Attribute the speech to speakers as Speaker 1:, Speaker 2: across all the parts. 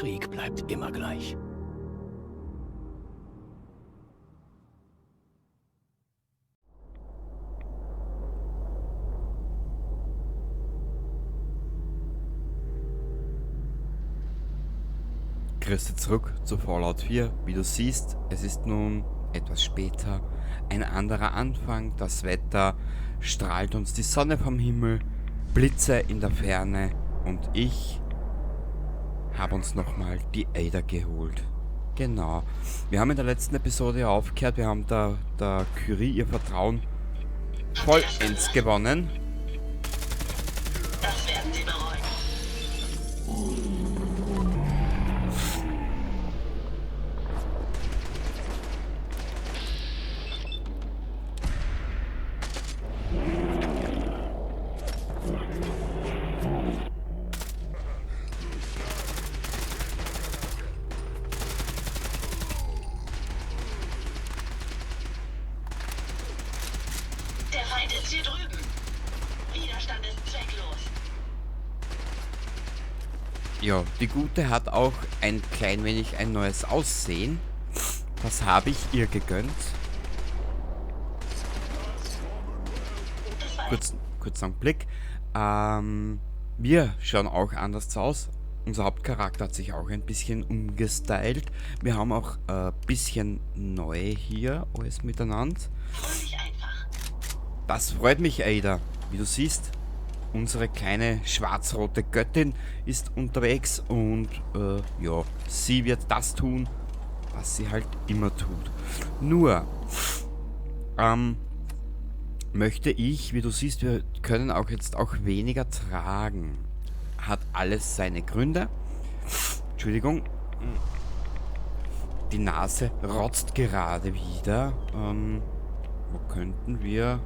Speaker 1: Krieg bleibt immer gleich.
Speaker 2: Grüße zurück zu Fallout 4. Wie du siehst, es ist nun etwas später, ein anderer Anfang, das Wetter strahlt uns die Sonne vom Himmel, Blitze in der Ferne und ich habe uns nochmal die Ada geholt. Genau. Wir haben in der letzten Episode aufgehört, wir haben der Curie ihr Vertrauen vollends gewonnen.
Speaker 3: Das werden Sie bereuen. Der Feind ist hier drüben. Widerstand ist zwecklos.
Speaker 2: Ja, die Gute hat auch ein klein wenig ein neues Aussehen. Das habe ich ihr gegönnt. Kurzen Augenblick. Wir schauen auch anders aus. Unser Hauptcharakter hat sich auch ein bisschen umgestylt. Wir haben auch ein bisschen neu hier alles miteinander. Das freut mich, Ada. Wie du siehst, unsere kleine schwarz-rote Göttin ist unterwegs und ja, sie wird das tun, was sie halt immer tut. Nur möchte ich, wie du siehst, wir können auch jetzt auch weniger tragen. Hat alles seine Gründe. Entschuldigung. Die Nase rotzt gerade wieder. Wo könnten wir...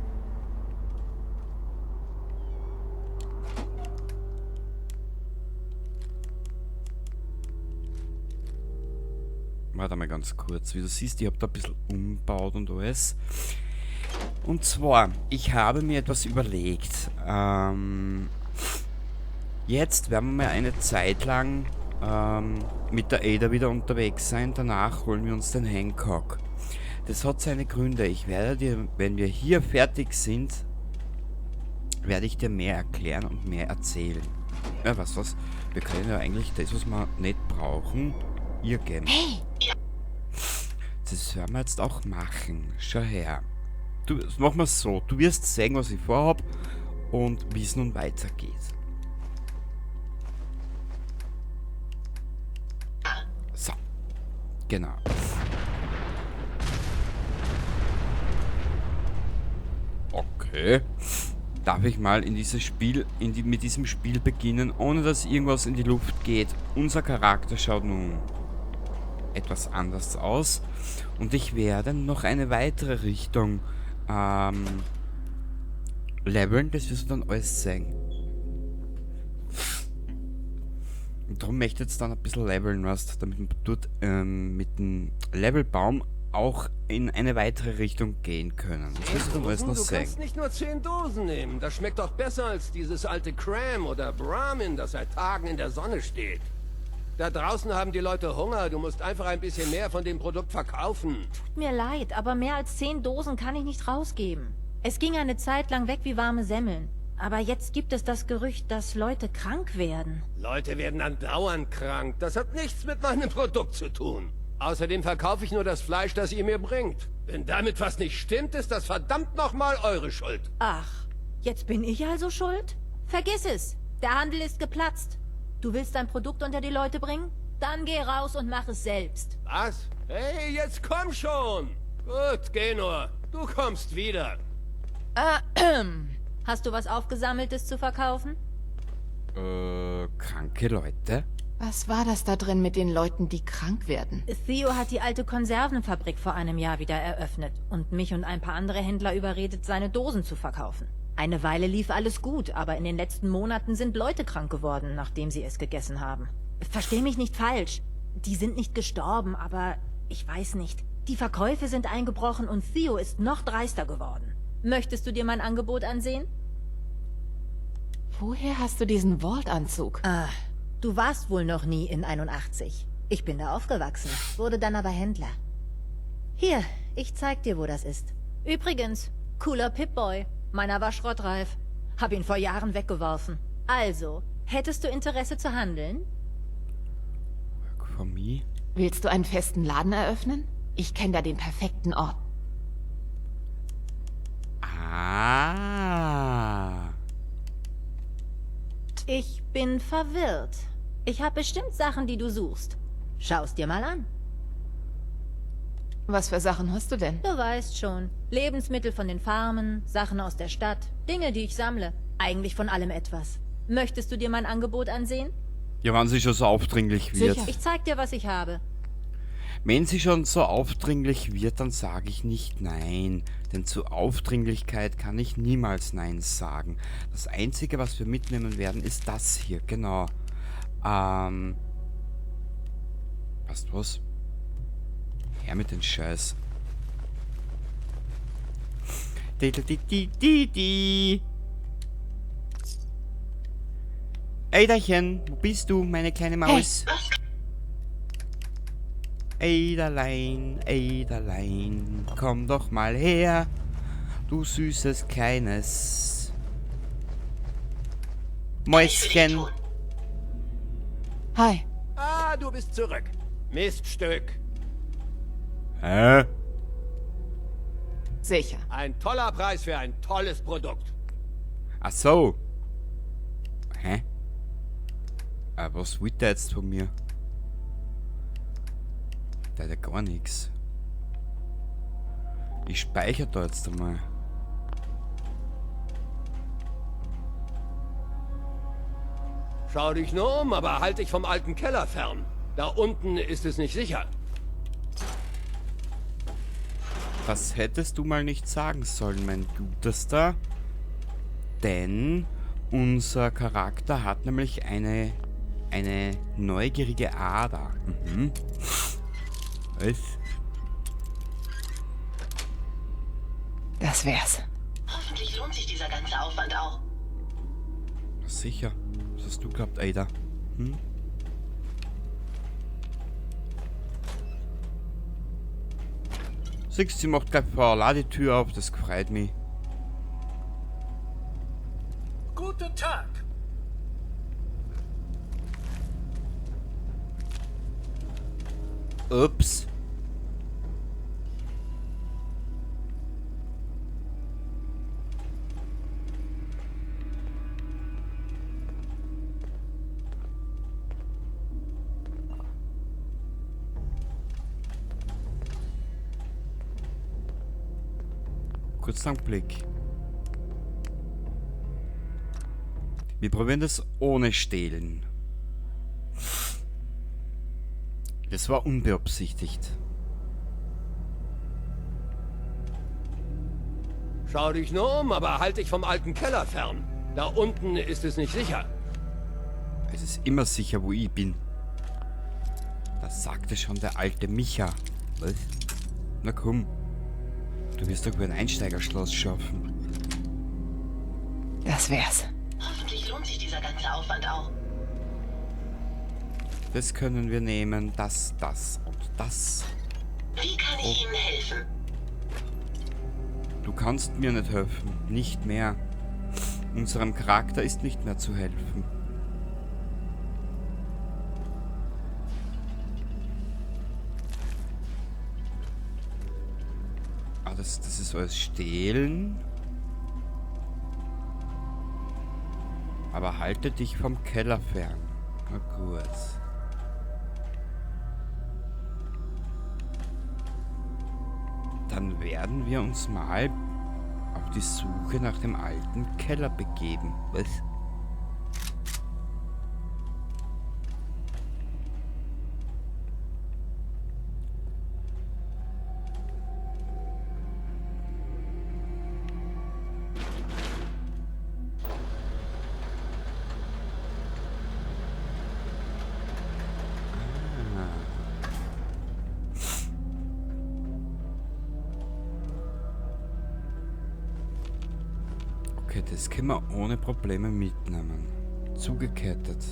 Speaker 2: Warte mal ganz kurz. Wie du siehst, ich hab da ein bisschen umgebaut und alles. Und zwar, ich habe mir etwas überlegt. Jetzt werden wir eine Zeit lang mit der Ada wieder unterwegs sein. Danach holen wir uns den Hancock. Das hat seine Gründe. Ich werde dir, wenn wir hier fertig sind, werde ich dir mehr erklären und mehr erzählen. Ja, weißt du was? Wir können ja eigentlich das, was wir nicht brauchen, ihr geben.
Speaker 4: Hey!
Speaker 2: Das werden wir jetzt auch machen. Schau her. Du, das machen wir so. Du wirst sehen, was ich vorhab und wie es nun weitergeht. So. Genau. Okay. Darf ich mal in dieses Spiel, in die, mit diesem Spiel beginnen, ohne dass irgendwas in die Luft geht? Unser Charakter schaut nun etwas anders aus. Und ich werde noch eine weitere Richtung leveln. Das wirst du dann alles sehen. Und darum möchte ich jetzt dann ein bisschen leveln, weißt, damit wir dort mit dem Levelbaum auch in eine weitere Richtung gehen können. Das wirst du dann alles noch
Speaker 5: Du
Speaker 2: sehen.
Speaker 5: kannst nicht nur 10 Dosen nehmen. Das schmeckt doch besser als dieses alte Cram oder Brahmin, das seit Tagen in der Sonne steht. Da draußen haben die Leute Hunger. Du musst einfach ein bisschen mehr von dem Produkt verkaufen.
Speaker 4: Tut mir leid, aber mehr als 10 Dosen kann ich nicht rausgeben. Es ging eine Zeit lang weg wie warme Semmeln. Aber jetzt gibt es das Gerücht, dass Leute krank werden.
Speaker 5: Leute werden andauernd krank. Das hat nichts mit meinem Produkt zu tun. Außerdem verkaufe ich nur das Fleisch, das ihr mir bringt. Wenn damit was nicht stimmt, ist das verdammt nochmal eure Schuld.
Speaker 4: Ach, jetzt bin ich also schuld? Vergiss es. Der Handel ist geplatzt. Du willst dein Produkt unter die Leute bringen? Dann geh raus und mach es selbst.
Speaker 5: Was? Hey, jetzt komm schon! Gut, geh nur. Du kommst wieder.
Speaker 4: Hast du was Aufgesammeltes zu verkaufen?
Speaker 2: Kranke Leute?
Speaker 6: Was war das da drin mit den Leuten, die krank werden?
Speaker 4: Theo hat die alte Konservenfabrik vor einem Jahr wieder eröffnet und mich und ein paar andere Händler überredet, seine Dosen zu verkaufen. Eine Weile lief alles gut, aber in den letzten Monaten sind Leute krank geworden, nachdem sie es gegessen haben. Versteh mich nicht falsch. Die sind nicht gestorben, aber ich weiß nicht. Die Verkäufe sind eingebrochen und Theo ist noch dreister geworden. Möchtest du dir mein Angebot ansehen?
Speaker 6: Woher hast du diesen Vault-Anzug?
Speaker 4: Ah, Du warst wohl noch nie in 81. Ich bin da aufgewachsen, wurde dann aber Händler. Hier, ich zeig dir, wo das ist. Übrigens, cooler Pip-Boy. Meiner war schrottreif. Hab ihn vor Jahren weggeworfen. Also, hättest du Interesse zu handeln?
Speaker 2: Work for me.
Speaker 6: Willst du einen festen Laden eröffnen? Ich kenne da den perfekten Ort.
Speaker 2: Ah.
Speaker 4: Ich bin verwirrt. Ich habe bestimmt Sachen, die du suchst. Schau's dir mal an.
Speaker 6: Was für Sachen hast du denn?
Speaker 4: Du weißt schon. Lebensmittel von den Farmen, Sachen aus der Stadt, Dinge, die ich sammle. Eigentlich von allem etwas. Möchtest du dir mein Angebot ansehen?
Speaker 2: Ja, wenn sie schon so aufdringlich wird.
Speaker 6: Sicher.
Speaker 4: Ich zeig dir, was ich habe.
Speaker 2: Wenn sie schon so aufdringlich wird, dann sage ich nicht nein. Denn zu Aufdringlichkeit kann ich niemals nein sagen. Das Einzige, was wir mitnehmen werden, ist das hier. Genau. Passt was? Her mit den Scheiß. Di, di, di, di, di. Eiderchen, wo bist du, meine kleine Maus? Eiderlein, Eiderlein, komm doch mal her, du süßes kleines Mäuschen.
Speaker 6: Hi.
Speaker 5: Ah, du bist zurück. Miststück.
Speaker 2: Hä?
Speaker 6: Sicher.
Speaker 5: Ein toller Preis für ein tolles Produkt.
Speaker 2: Ach so. Hä? Was will der jetzt von mir? Der hat ja gar nichts. Ich speichere da jetzt einmal.
Speaker 5: Schau dich nur um, aber halt dich vom alten Keller fern. Da unten ist es nicht sicher.
Speaker 2: Das hättest du mal nicht sagen sollen, mein Gutester. Denn unser Charakter hat nämlich eine neugierige Ader. Mhm. Was?
Speaker 6: Das wär's.
Speaker 3: Hoffentlich lohnt sich dieser ganze Aufwand auch.
Speaker 2: Na sicher. Was hast du gehabt, Ada? Hm? Siehst, sie macht gleich vor die Tür auf, das freut mich.
Speaker 1: Guten Tag.
Speaker 2: Ups. Kurzen Blick. Wir probieren das ohne Stehlen. Das war unbeabsichtigt.
Speaker 5: Schau dich nur um, aber halt dich vom alten Keller fern. Da unten ist es nicht sicher.
Speaker 2: Es ist immer sicher, wo ich bin. Das sagte schon der alte Micha. Was? Na komm. Du wirst doch wohl ein Einsteigerschloss schaffen.
Speaker 6: Das wär's.
Speaker 3: Hoffentlich lohnt sich dieser ganze Aufwand auch.
Speaker 2: Das können wir nehmen. Das, das und das.
Speaker 3: Wie kann ich Ihnen helfen?
Speaker 2: Du kannst mir nicht helfen. Nicht mehr. Unserem Charakter ist nicht mehr zu helfen. Ah, das ist alles Stehlen. Aber halte dich vom Keller fern. Na gut. Dann werden wir uns mal auf die Suche nach dem alten Keller begeben. Was? Okay, das können wir ohne Probleme mitnehmen. Zugekettet.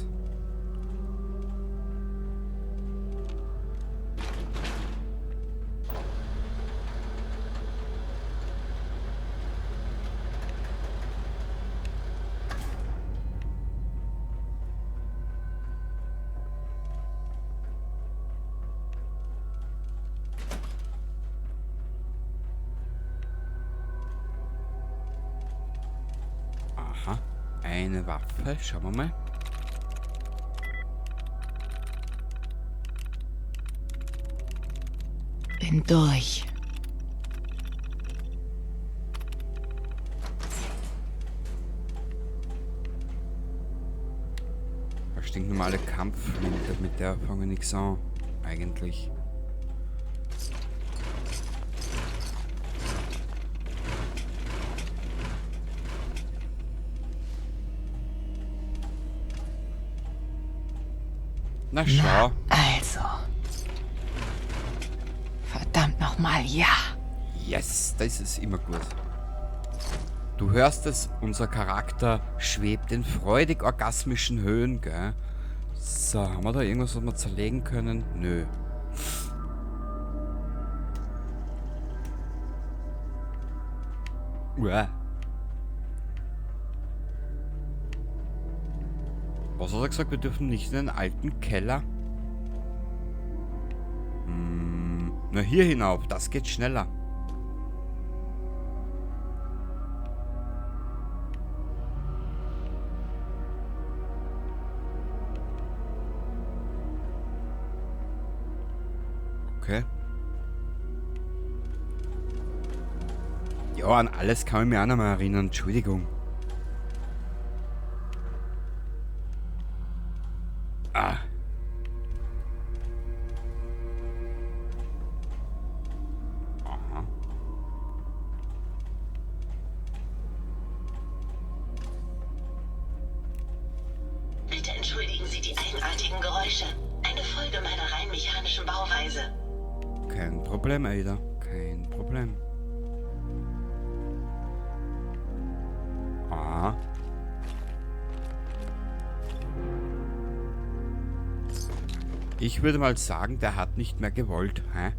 Speaker 2: Eine Waffe, schauen wir mal.
Speaker 6: Bin durch.
Speaker 2: Da stinknormale Kampfflinte, mit der fange ich nichts an, eigentlich. Na schau.
Speaker 6: Na, also. Verdammt nochmal, ja.
Speaker 2: Yes, das ist immer gut. Du hörst es, unser Charakter schwebt in freudig orgasmischen Höhen, gell? So, haben wir da irgendwas, was wir zerlegen können? Nö. Uah. Was hat er gesagt? Wir dürfen nicht in den alten Keller. Na, hier hinauf, das geht schneller. Okay. Ja, an alles kann ich mich auch noch mal erinnern. Entschuldigung. Ah. Aha.
Speaker 3: Bitte entschuldigen Sie die eigenartigen Geräusche. Eine Folge meiner rein mechanischen Bauweise.
Speaker 2: Kein Problem, Ada. Kein Problem. Ah. Ich würde mal sagen, der hat nicht mehr gewollt, hä?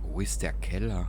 Speaker 2: Wo ist der Keller?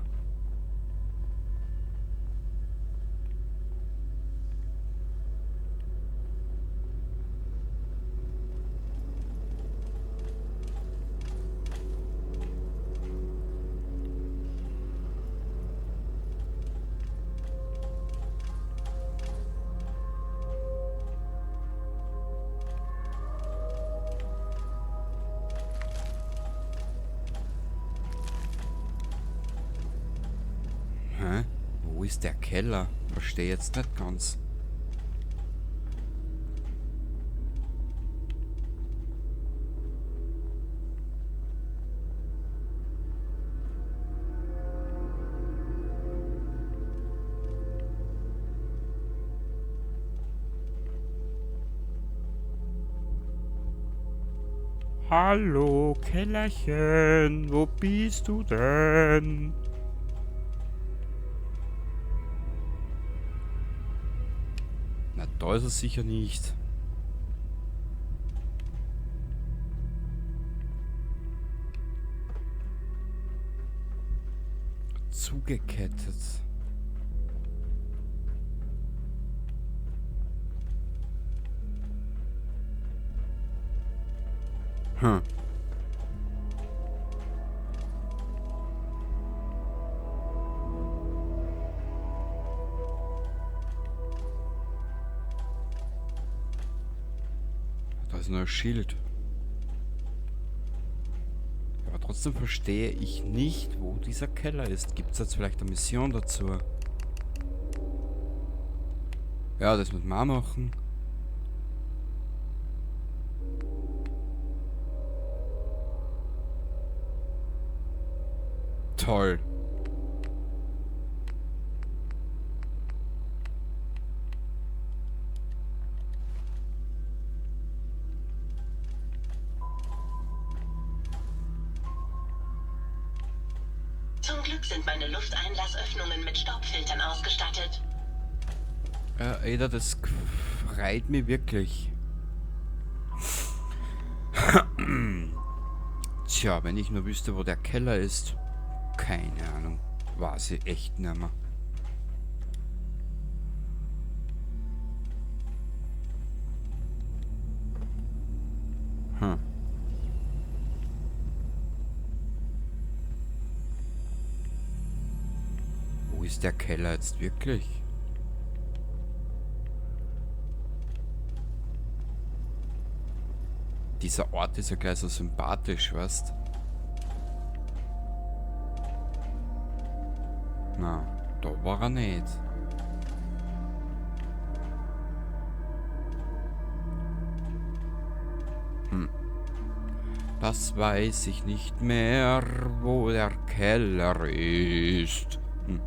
Speaker 2: Hä? Wo ist der Keller? Verstehe jetzt nicht ganz. Hallo, Kellerchen, wo bist du denn? Na, da ist es sicher nicht. Zugekettet. Da ist nur ein Schild. Aber trotzdem verstehe ich nicht, wo dieser Keller ist. Gibt's jetzt vielleicht eine Mission dazu? Ja, das müssen wir auch machen. Toll.
Speaker 3: Zum Glück sind meine Lufteinlassöffnungen mit Staubfiltern ausgestattet.
Speaker 2: Ada, das freut mich wirklich. Tja, wenn ich nur wüsste, wo der Keller ist. Keine Ahnung. Weiß ich echt nicht mehr. ist der Keller jetzt wirklich? Dieser Ort ist ja gleich so sympathisch, weißt? Na, da war er nicht. Das weiß ich nicht mehr, wo der Keller ist.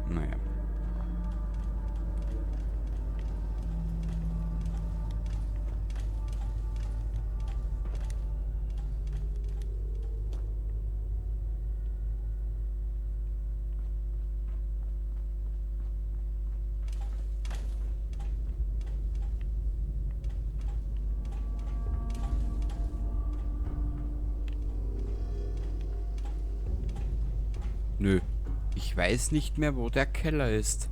Speaker 2: Naja. Nö, ich weiß nicht mehr, wo der Keller ist.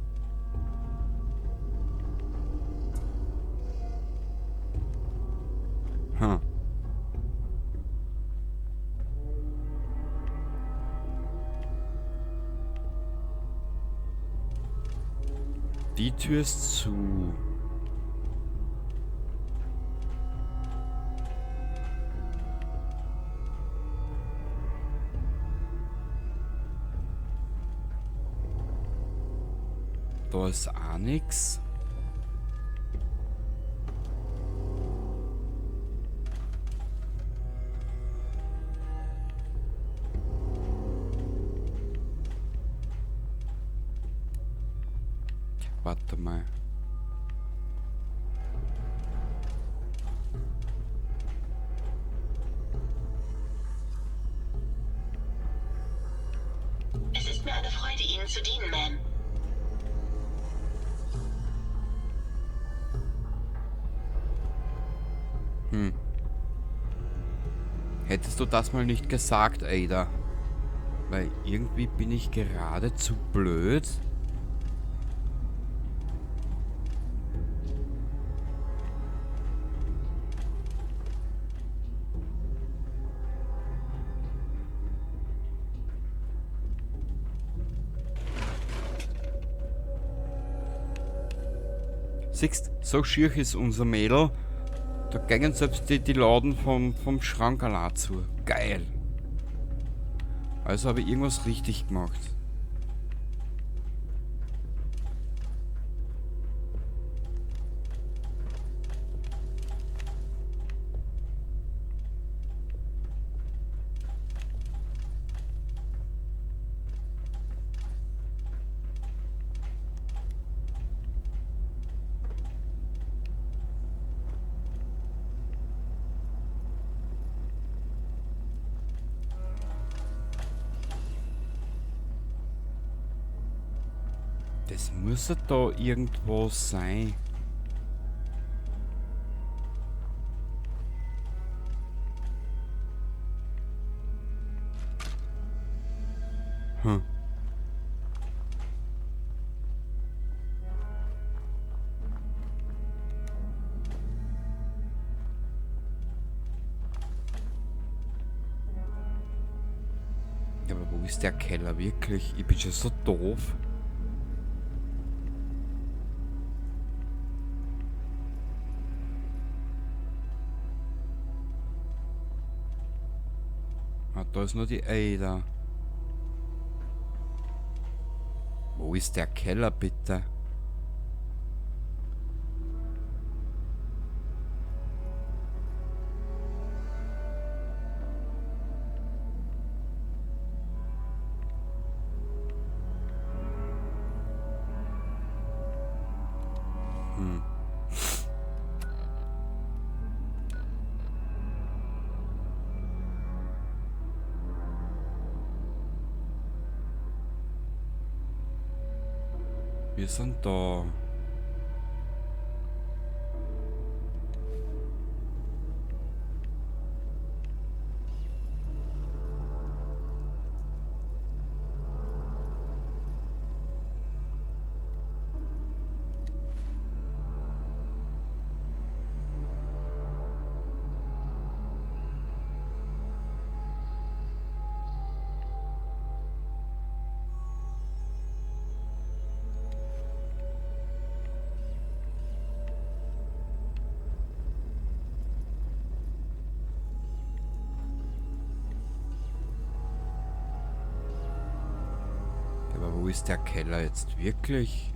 Speaker 2: Die Tür ist zu. Da ist auch nix. Warte mal.
Speaker 3: Es ist mir eine Freude, Ihnen zu dienen, Ma'am.
Speaker 2: Hättest du das mal nicht gesagt, Ada? Weil irgendwie bin ich gerade zu blöd. Siehst, so schier ist unser Mädel. Da gingen selbst die Laden vom Schrank allein zu. Geil. Also habe ich irgendwas richtig gemacht. Das muss ja da irgendwo sein. Ja, aber wo ist der Keller wirklich? Ich bin schon so doof. Ah, da ist nur die Ada. Wo ist der Keller, bitte? Wir sind da. ist der Keller jetzt wirklich?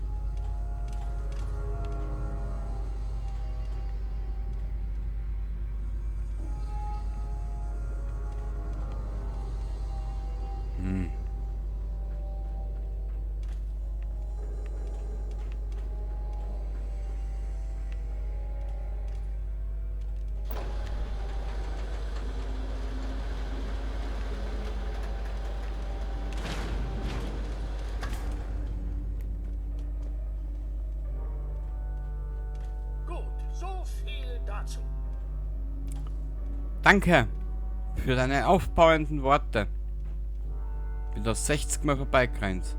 Speaker 1: So viel dazu.
Speaker 2: Danke für deine aufbauenden Worte. Bin da 60 Mal vorbeigerannt.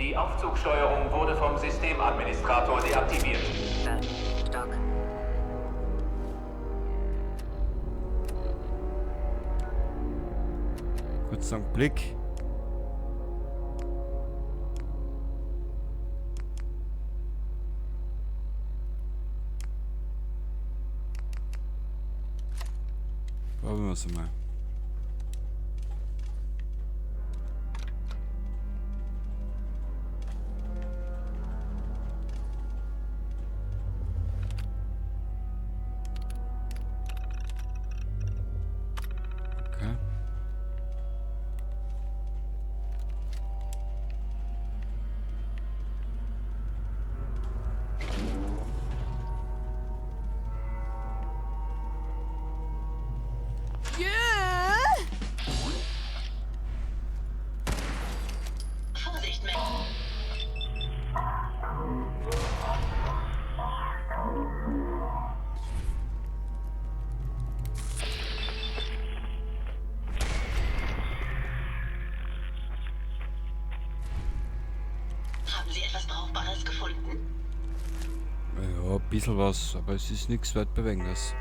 Speaker 7: Die Aufzugsteuerung wurde vom Systemadministrator deaktiviert.
Speaker 3: Stock.
Speaker 2: Kurzer Blick. Probieren wir es mal. Okay.
Speaker 3: Vorsicht, Mac. Haben Sie etwas Brauchbares gefunden?
Speaker 2: Ja, ein bisschen was, aber es ist nichts Weltbewegendes.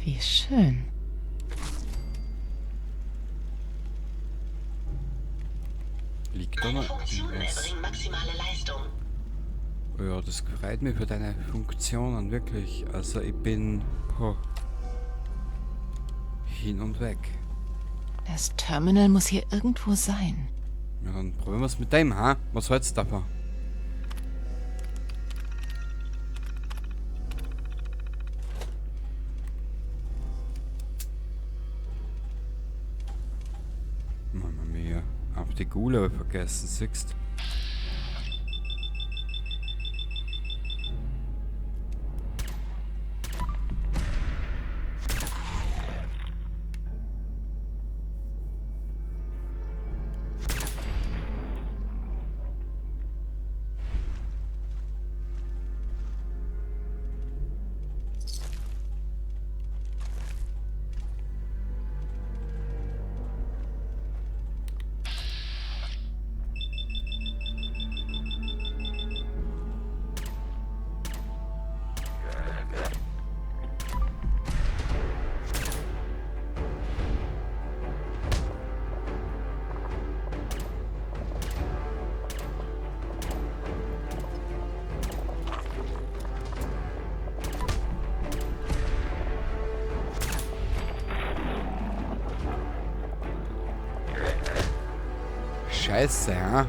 Speaker 6: Wie schön.
Speaker 2: Liegt da
Speaker 3: Meine
Speaker 2: noch
Speaker 3: Funktionen
Speaker 2: irgendwas?
Speaker 3: erbringen maximale Leistung.
Speaker 2: Ja, das freut mich für deine Funktionen, wirklich. Also ich bin hin und weg.
Speaker 6: Das Terminal muss hier irgendwo sein.
Speaker 2: Ja, dann probieren wir es mit dem, ha? Was hältst du davon? Mama mia. Auf die Gule hab ich vergessen, siehst. Scheiße, ha?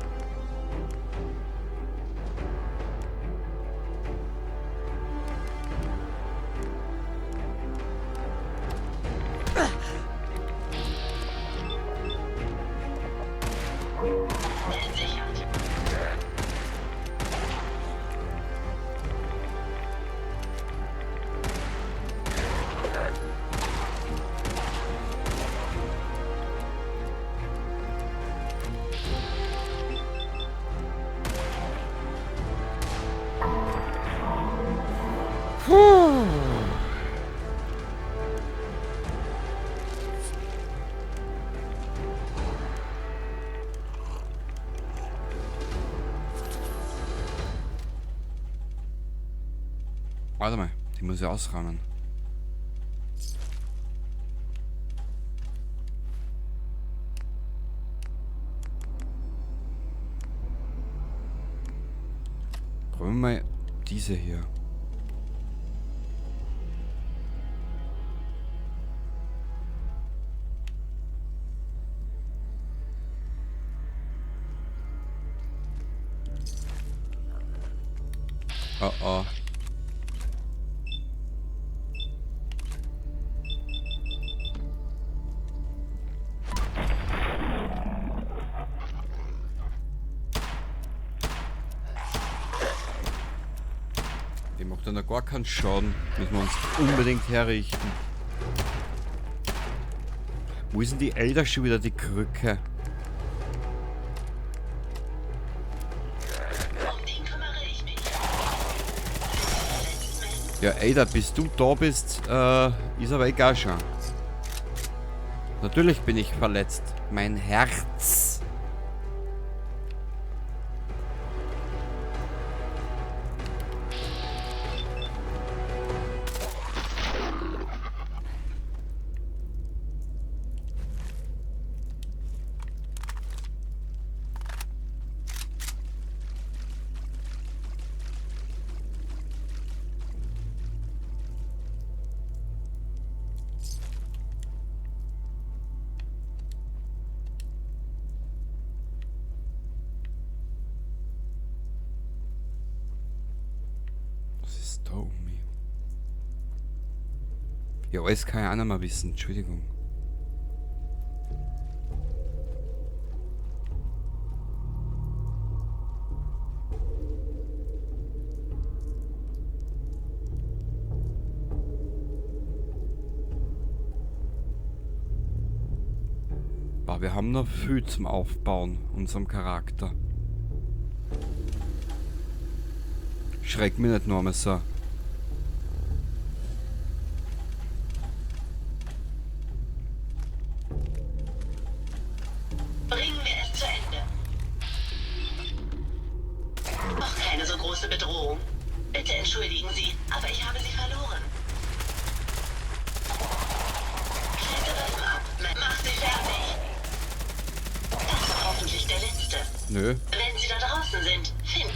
Speaker 3: Entsichert.
Speaker 2: Warte mal, die muss ich ausräumen. Probieren wir mal diese hier. Oh oh. Die macht dann gar keinen Schaden. Müssen wir uns unbedingt herrichten. Wo ist denn die Elder schon wieder, die Krücke?
Speaker 3: Um den kümmere ich mich.
Speaker 2: Ja, Ada, bis du da bist, ist aber egal schon. Natürlich bin ich verletzt. Mein Herz. Ja, alles kann ich auch nicht mehr wissen, Entschuldigung. Boah, wir haben noch viel zum Aufbauen, unserem Charakter. Schreck mich nicht noch einmal so.
Speaker 3: Bringen wir es zu Ende. Noch keine so große Bedrohung. Bitte entschuldigen Sie, aber ich habe Sie verloren. Schalte Waffen ab. Mach sie fertig. Das war hoffentlich der letzte.
Speaker 2: Nö.
Speaker 3: Wenn Sie da draußen sind, finden.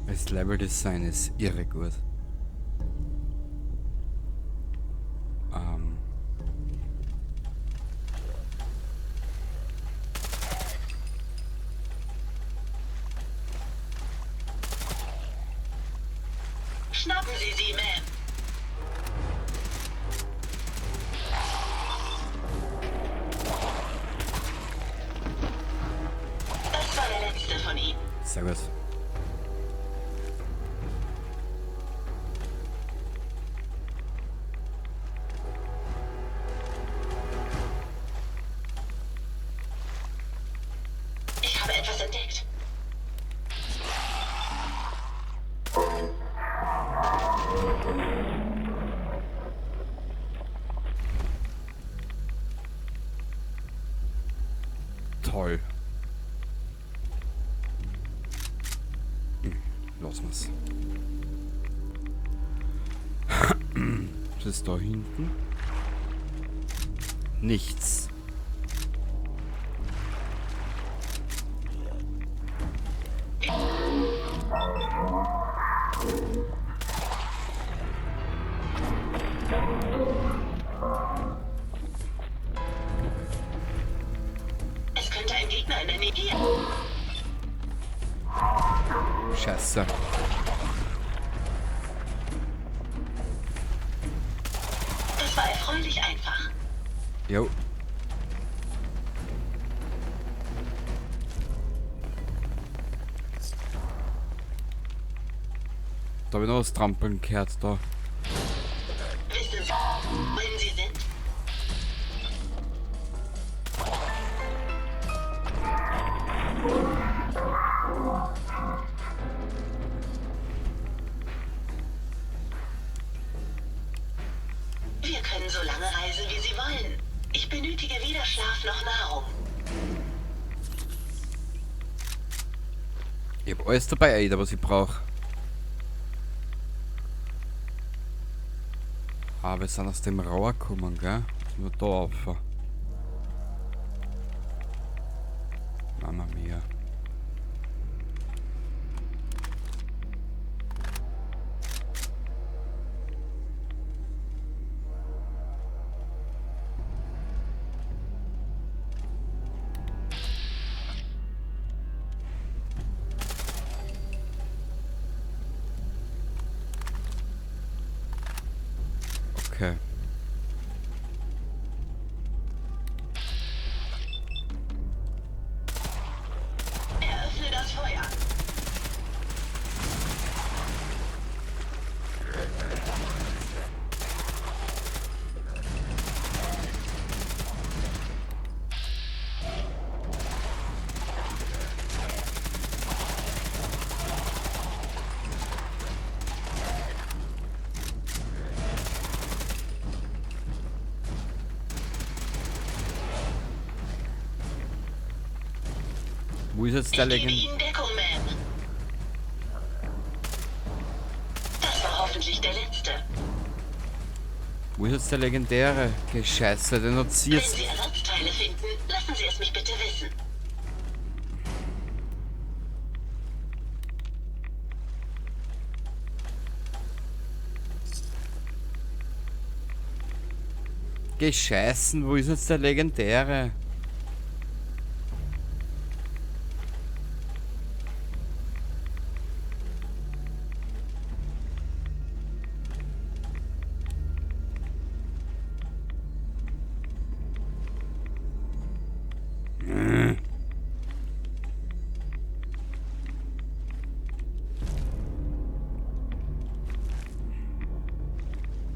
Speaker 2: Das Level-Design ist irre gut.
Speaker 3: Schnappen Sie sie, Ma'am. Das war der letzte von ihnen.
Speaker 2: Sehr gut.
Speaker 3: Ich habe etwas entdeckt.
Speaker 2: Toll. Lass mal's. Was ist da hinten? Nichts.
Speaker 3: Erfreulich einfach.
Speaker 2: Jo. Da habe ich noch was trampeln gehört, da.
Speaker 3: Wissen Sie, wohin Sie sind? Wir können so lange reisen, wie Sie wollen. Ich benötige weder Schlaf noch Nahrung.
Speaker 2: Ich hab alles dabei, Ada, was ich brauche. Ah, wir sind aus dem Rohr gekommen, gell? Nur da rauf. Mama mia. Okay.
Speaker 3: Eröffne das Feuer.
Speaker 2: Wo ist jetzt der
Speaker 3: Ich gebe
Speaker 2: Legend?
Speaker 3: Ihnen Deckung, Ma'am. Das war hoffentlich der letzte.
Speaker 2: Wo ist jetzt der legendäre? Okay, scheiße, den hat sie
Speaker 3: Wenn
Speaker 2: jetzt.
Speaker 3: Sie Ersatzteile finden, lassen Sie es mich bitte wissen.
Speaker 2: Gescheißen, wo ist jetzt der legendäre?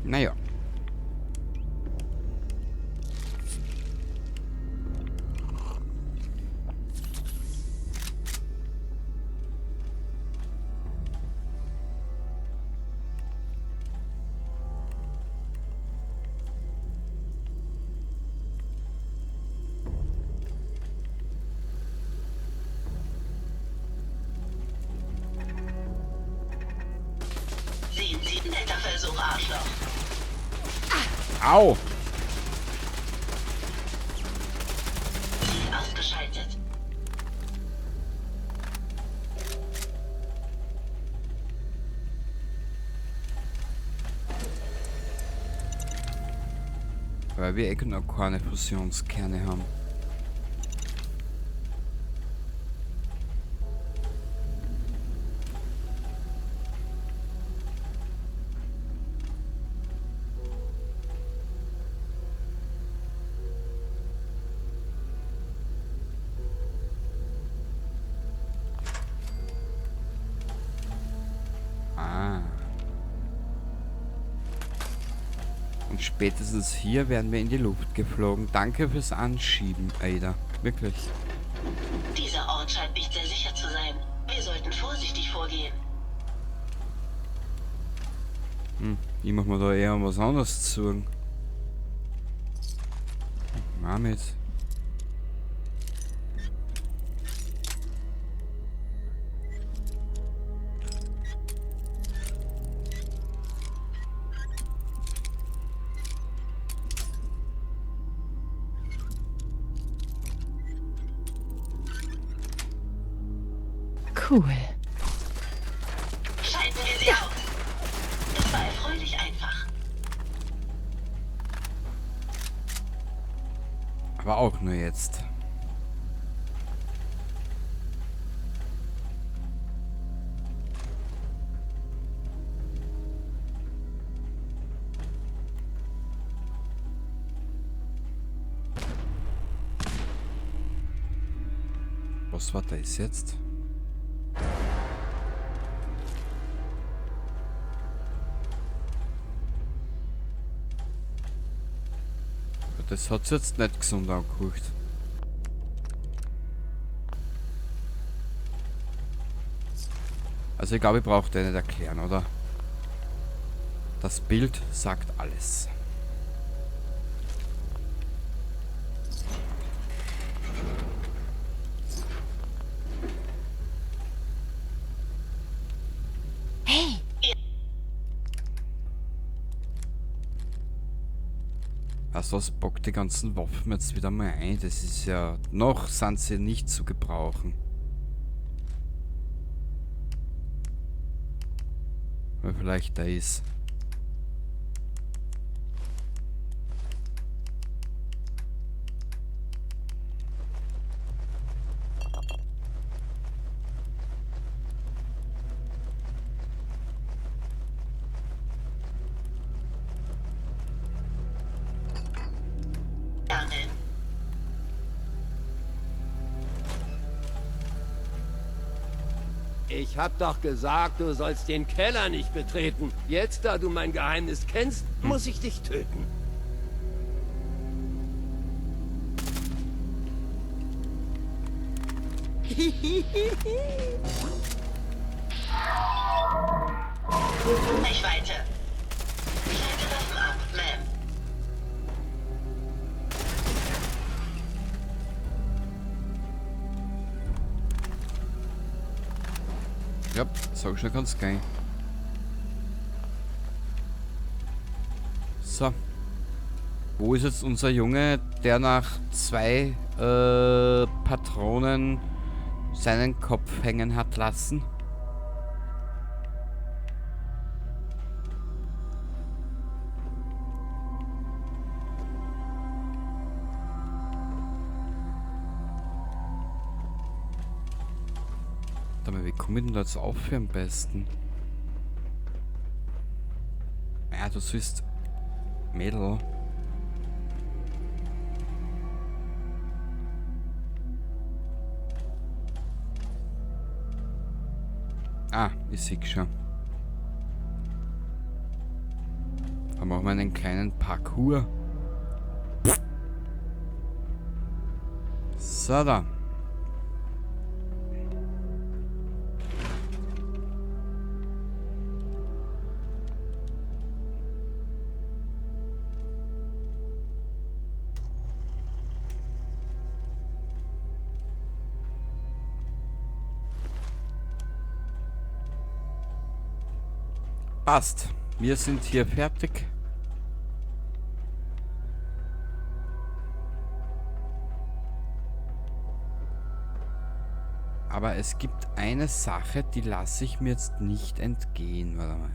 Speaker 2: Naja.
Speaker 3: Sehen Sie, netter Versuch, Arschloch.
Speaker 2: Au!
Speaker 3: Ziel ausgeschaltet.
Speaker 2: Weil wir eh noch keine Fusionskerne haben. Ah. Und spätestens hier werden wir in die Luft geflogen. Danke fürs Anschieben, Ada. Wirklich.
Speaker 3: Dieser Ort scheint nicht sehr sicher zu sein. Wir sollten vorsichtig vorgehen.
Speaker 2: Ich mach mir da eher was anderes zu. Damit.
Speaker 6: Cool.
Speaker 3: Schalten wir sie aus. Das war erfreulich einfach.
Speaker 2: Aber auch nur jetzt. Was war das jetzt? Das hat's jetzt nicht gesund angehört. Also ich glaube, ich brauche das nicht erklären, oder? Das Bild sagt alles.
Speaker 6: Hey!
Speaker 2: Also was bockt die ganzen Waffen jetzt wieder mal ein? Das ist ja... Noch sind sie nicht zu gebrauchen. Weil vielleicht da ist.
Speaker 5: Ich hab doch gesagt, du sollst den Keller nicht betreten. Jetzt, da du mein Geheimnis kennst, muss ich dich töten.
Speaker 3: Reichweite. Schalte Waffen ab, Ma'am.
Speaker 2: Ja, so schnell kann's gehen. So. Wo ist jetzt unser Junge, der nach 2 Patronen seinen Kopf hängen hat lassen? Warte mal, wie komme ich denn da jetzt auf hier am besten? Ja, du siehst, Mädel. Ah, ich seh schon. Da machen wir einen kleinen Parkour. So, da. Passt. Wir sind hier fertig. Aber es gibt eine Sache, die lasse ich mir jetzt nicht entgehen. Warte mal.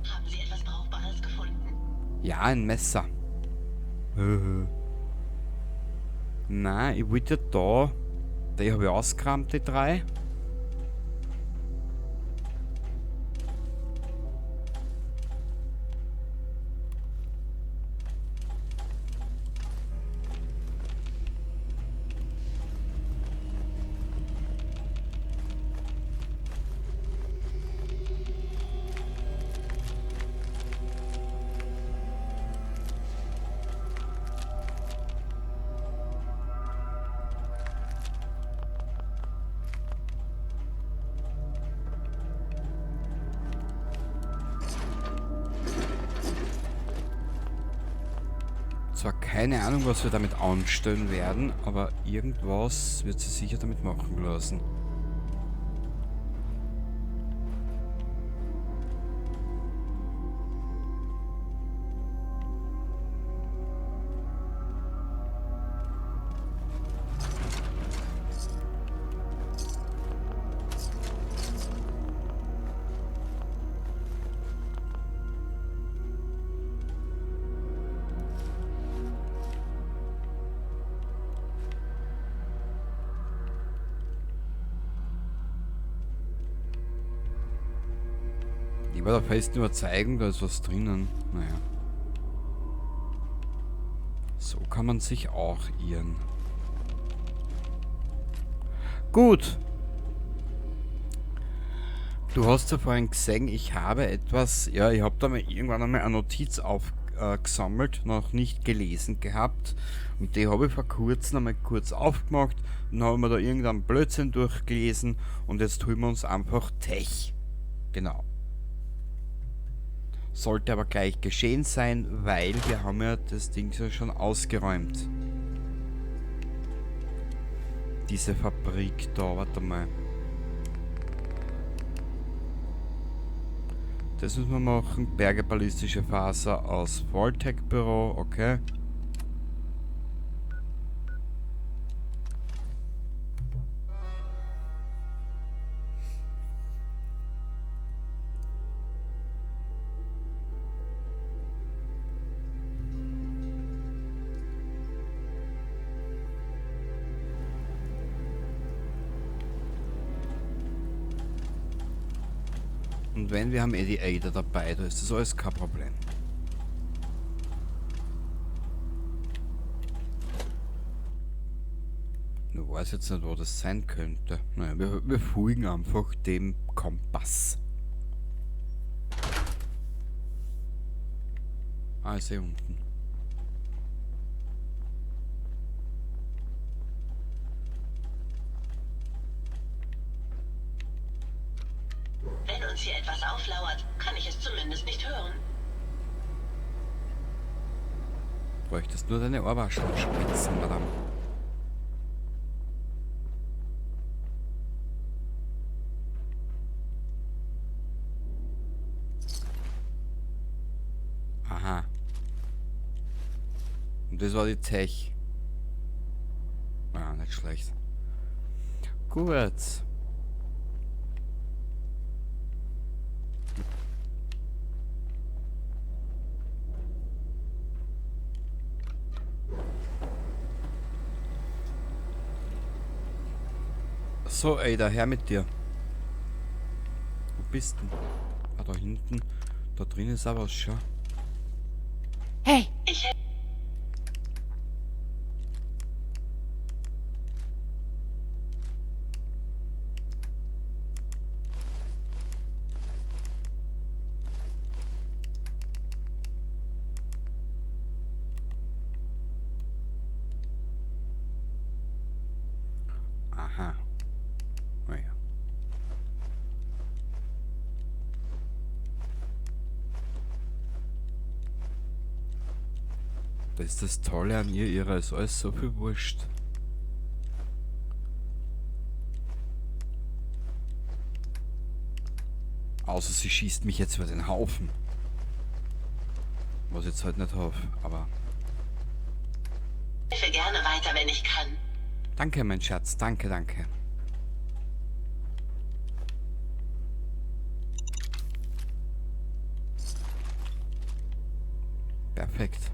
Speaker 3: Haben Sie etwas Brauchbares gefunden?
Speaker 2: Ja, ein Messer. Nein, ich wollte ja da. Die habe ich ausgerammt, die 3. Zwar keine Ahnung, was wir damit anstellen werden, aber irgendwas wird sie sicher damit machen lassen. Ich war der festen Überzeugung, da ist was drinnen. Naja. So kann man sich auch irren. Gut. Du hast ja vorhin gesehen, ich habe etwas, ja, ich habe da mal irgendwann einmal eine Notiz aufgesammelt, noch nicht gelesen gehabt. Und die habe ich vor kurzem einmal kurz aufgemacht und habe mir da irgendeinen Blödsinn durchgelesen und jetzt holen wir uns einfach Tech. Genau. Sollte aber gleich geschehen sein, weil wir haben ja das Ding so schon ausgeräumt. Diese Fabrik da, warte mal. Das müssen wir machen. Berge ballistische Faser aus Vault-Tec Büro, okay. Und wenn, wir haben eh die Ada dabei, da ist das alles kein Problem. Nur weiß jetzt nicht, wo das sein könnte. Naja, wir folgen einfach dem Kompass. Ah, ist eh unten.
Speaker 3: Wenn uns hier etwas auflauert, kann ich es zumindest nicht hören.
Speaker 2: Bräuchtest nur deine Ohrwascheln spitzen, Madame. Aha. Und das war die Tech. Ah, nicht schlecht. Gut. So, Ada, her mit dir. Wo bist denn? Ah, da hinten. Da drin ist auch was, schau.
Speaker 6: Hey!
Speaker 3: Ich
Speaker 2: Aha. Naja. Das ist das Tolle an ihr, ihrer ist alles so viel wurscht. Außer sie schießt mich jetzt über den Haufen. Was ich jetzt halt nicht hoffe, aber...
Speaker 3: Ich helfe gerne weiter, wenn ich kann.
Speaker 2: Danke, mein Schatz. Danke, danke. Perfekt.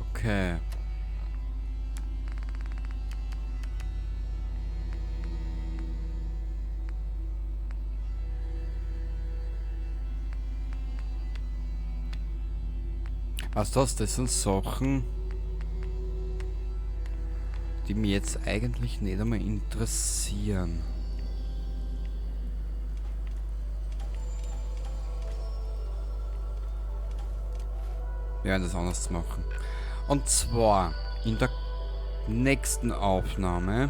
Speaker 2: Okay. Was das? Das sind Sachen, die mich jetzt eigentlich nicht einmal interessieren. Wir werden das anders machen. Und zwar in der nächsten Aufnahme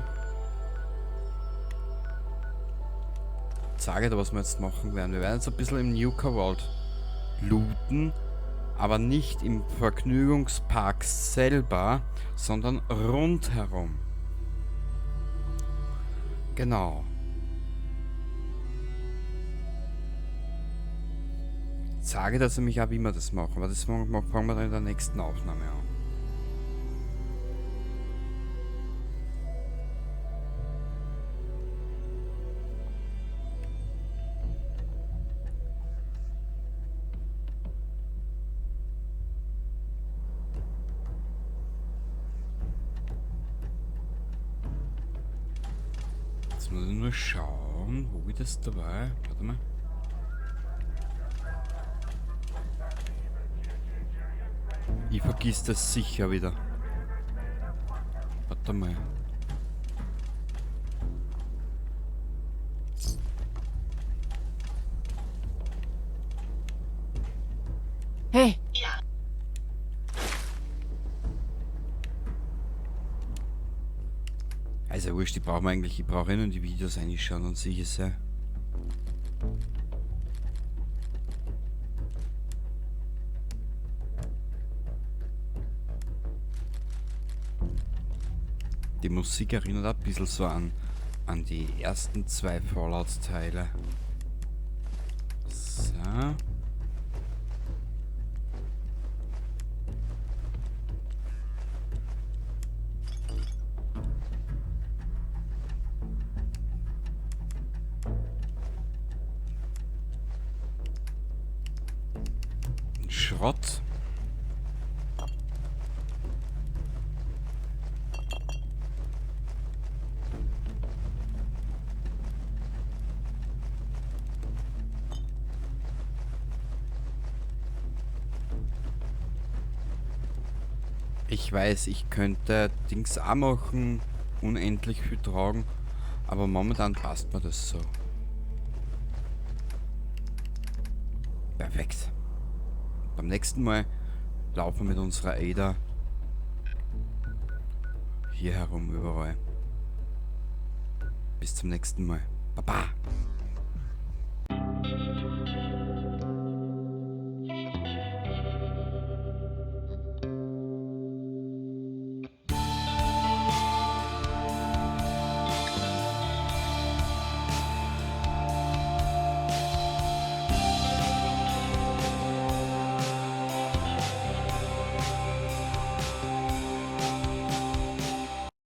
Speaker 2: zeige ich dir, was wir jetzt machen werden. Wir werden jetzt ein bisschen im Nuka World looten, aber nicht im Vergnügungspark selber, sondern rundherum. Genau. Ich sage das nämlich auch, wie wir das machen, aber das fangen wir dann in der nächsten Aufnahme an. Muss ich nur schauen, wo ich das dabei. Warte mal. Ich vergiss das sicher wieder. Warte mal.
Speaker 6: Hey,
Speaker 3: Ja,
Speaker 2: Also wurscht, die brauchen wir eigentlich. Ich brauche eh nur die Videos einschauen und sehe ich es ja. Die Musik erinnert ein bisschen so an die ersten zwei Fallout-Teile. So. Schrott. Ich weiß, ich könnte Dings auch machen, unendlich viel tragen, aber momentan passt mir das so. Perfekt. Beim nächsten Mal laufen wir mit unserer Ada hier herum überall. Bis zum nächsten Mal. Baba!